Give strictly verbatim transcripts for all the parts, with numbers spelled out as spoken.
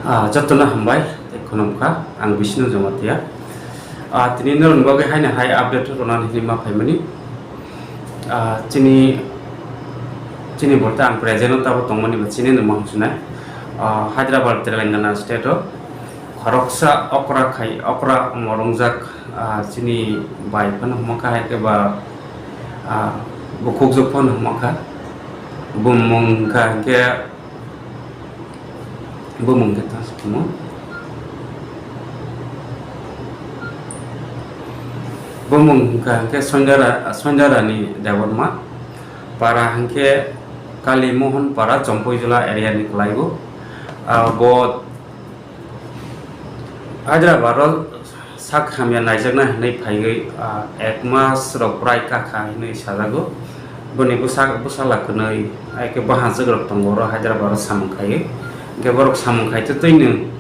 Ah, jotono hambai, tei khulumkha, ang Bishnu Jamatia. Ah, tini norokni bagwi haino hai update rwnani hinwi ma phaimani. Ah, chini, chini borta ang present o tabo tongmani ba chini no mang sunai. Ah, Hyderabad, Telangana state o khoroksa okra khai, okra morungjak, ah, chini bai phano hwnkha hai khe ba, ah, bukhukjwk phano hwnkha. Bumung wngkha hwnkhe Bumung khe tamo se tamo. Bumung hwnkha hwnkhe Soindara, Soindarani Debbarma. Para hwnkhe Kali Mohon Para, Chompuijula area ni kwlaibo. Ah, bo Hyderabad o sak hamya naijakna hinwi phaiwi, ah, ek mas rok prai kakha hinwi sajago. Boni bwsa, bwsala kwnwi, hai khe bwsajwk rok tongo oro Hyderabad o samung khaiwi. Hwnkhe borok samung khai twi twino,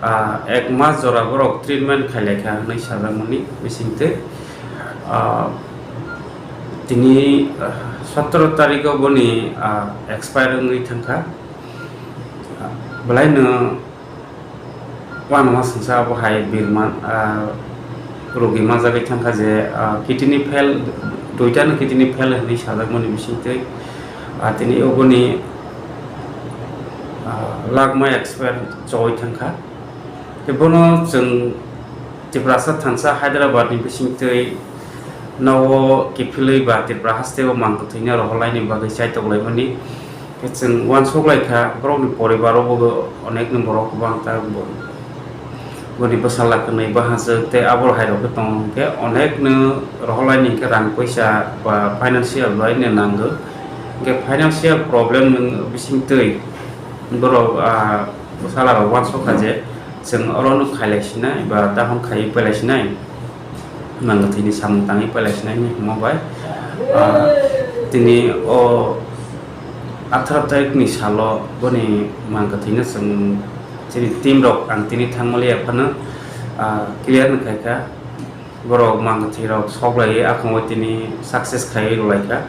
ah, ek mas jora borok treatment khailaikha hinwi sajakmani bisingtwi. Ah, tini, ah, sotoro tarikh o boni, ah, expire wngwi thangkha. Ah, bwlaino Uanama songsa abo hai birman, ah, rogi manjagwi thangkha je, ah, kidney fail, duitano kidney fail hinwi sajakmani bisingtwi, ah, tini oboni, ah, lakma expert chowui thangkha. Tei bono chwng Tiprasa thansa Hyderabad ni bisingtwi nogo kiphilwi ba Tripura haste o mang kwthwino rohorlaini bagwi chaitoklaimani. Khe chwng uansuk lai kha, borokni poribar o bo onekni borok kwbang ta bo, boni bwsala kwnwi bwsajwk tei aboro hai rok khe tongo, hwnkhe onekno rohorlaini hwnkhe rang puisa ba financial bai no nango, hwnkhe financial problem nwng bisingtwi borok, ah, bwsala rok uansuk kha je chwng oro no khailai sinai ba dahon khaiwi pailai sinai. Mang kwthwini samung tangwi pailai sinai hinwi hwnma bai, ah, tini o atharo tarikni salo boni mang kwthwino chwng chini team rok ang tini thangmaliya phano, ah, clear no khaikha. Borok mang kwthwi rok sok laiwi akhungo tini success khaiwi rwlaikha.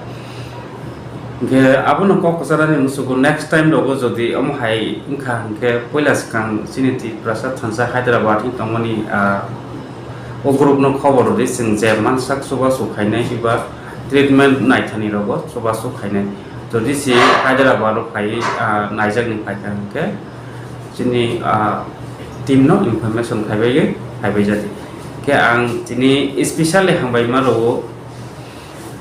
Hwnkhe abono kok kwcharani musugo next time rogo jodi omo hai wngkha hwnkhe puila swkang chini Tiprasa thansa Hyderabad ni tongmani, ah, o group no khobor rwdi, chwng je mansak chubachu khainai eba treatment naithani rogo chubachu khainai. Jodi se Hyderabad o phaiwi, ah, naijakni phaikha hwnkhe chini, ah, team no information khaibai, khaibai jadi. Khe ang tini specially hambai ma rwo,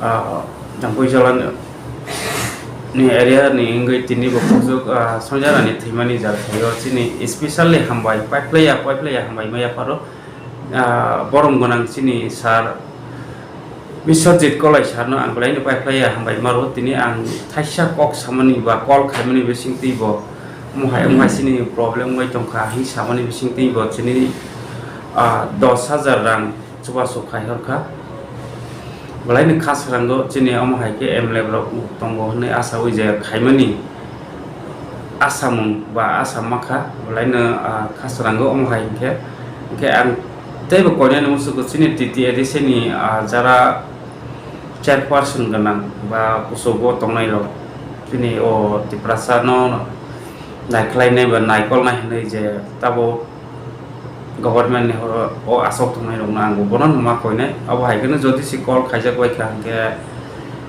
ah, Jampui Jola ni area ni wngwi tini bo khukjwk, ah, Sonjara ni thwimani jal khaio chini specially hambai paiphlaiya, paiphlaiya hambai ma yapharo, ah, borom gwnang chini sir Biswajit Kolai sir no ang belai no paiphlaiya hambai ma rwo. Tini ang thaisa kok samani ba call khaimani bisingtwi bo mohai wngmai chini problem wngwi tongkha hing samani bisingtwi bo chini, ah, dos hajar rang chubachu khai horkha. Belai ni khasrango chini omo hai khe M L A rok tongo hwnwi achawi je khaimani asamung ba asam makha, belaino, ah, khasrango omo hai hinkhe. Hinkhe ang teibo koinani musugo chini T T A D C ni, ah, jara chairperson gwnang ba kuchugo tongnai rok, chini o Tiprasa no naikhlainai ba naikolnai hinwi je tabuk government ni horo o asok tongnai rokno ang bono ma koinai. Abo hai kheno jodi se call khaijak bai kha hinkhe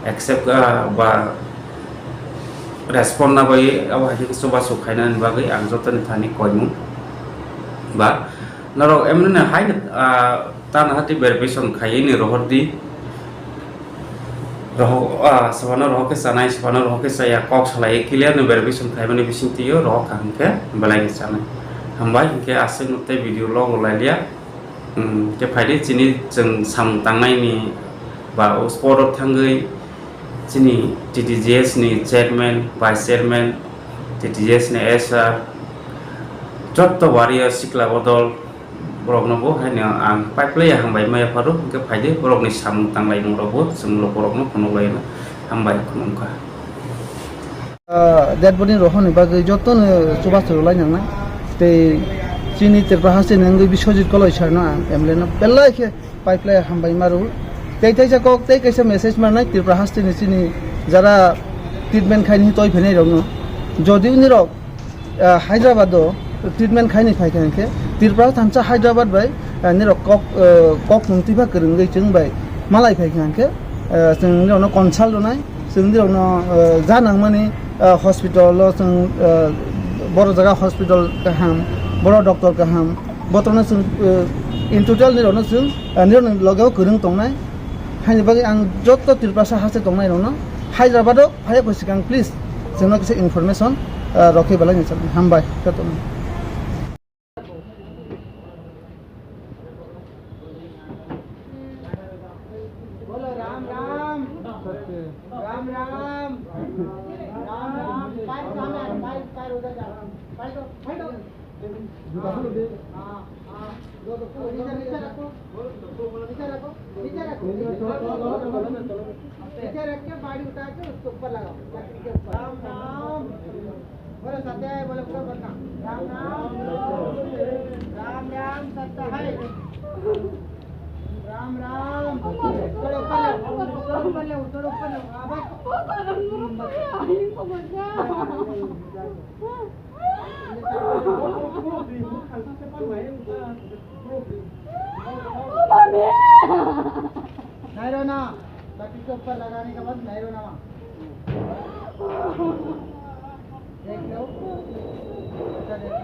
accept, ah, ba respond na bai abo hai khe chubachu khainani bagwi ang jotoni thani koimung ba norok emni hai, ah, tana hati verification khaiwi ni rohor di. Rohok, ah, swbano rohok khe chanai, swbano rohok khe chaya, kok salai clear no verification khaimani bisingtwi o rohok kaham khe belai ni chanai. Hambai hinkhe aswk no tei video logo lailia. Hmm, khe phaidi chini chwng samung tangnai ni ba o spot o thangwi chini T T J S ni chairman, vice chairman, T T J S ni S R, jotto wariya sikla bodol, borokno bo haino ang pipe laiya hambai maya pharo, hwnkhe phaidi borokni samung tanglaimung rokbo chwng borokno phunuk laino hambai khulumkha. Ah, dead body rohorni bagwi jotono chubachu rwlai nangnai. Tei chini Tripura hasteni wngwi Biswajit Koloi sir no ang M L A no belai khe pipe laiya hambai ma rw. Tei teisa kok tei kaisa message manai Tripura hasteni chini jara treatment khaini toi phainai rokno. Jodi unirok, ah, Hyderabad o Treatment khaini phai kha hwnkhe Tripura thansa Hyderabad bai, eh, nirok kok, eh, kok nwng twiba kwrwngwi chwng bai malai phai kha hwnkhe, eh, chwng nirokno consult rwnai, chwng nirokno, eh, ja nangmani, eh, hospital o chwng, eh, boro jaga hospital kaham, boro doctor kaham, botorno chwng, eh, in total nirokno chwng, eh, nirokni logeo kwrwng tongnai. Haini bagwi ang joto Tripurasa haste tongnairokno Hyderabad o phaiya koi swkang please chwngno kisa information, eh, rokhe belai ni chwng hambai jotono. बोलो राम राम। राम राम। राम राम। पैर सामने, पैर, पैर उधर जाओ। पैर दो, पैर दो। हाँ, हाँ। नीचे, नीचे रखो। नीचे रखो, नीचे रखो। नीचे रख के बाड़ी उठा के उसके ऊपर लगाओ, लकड़ी के ऊपर। राम राम। बोलो सत्य है, बोलो ऊपर बोलना। राम राम। राम राम सत्य है। राम राम। थोड़ा ऊपर ले, थोड़ा ऊपर ले, थोड़ा ऊपर ले। हाँ, बस। नहीं रोना, लकड़ी के ऊपर लगाने के बाद नहीं रोना। देख लो, अच्छा देख लो।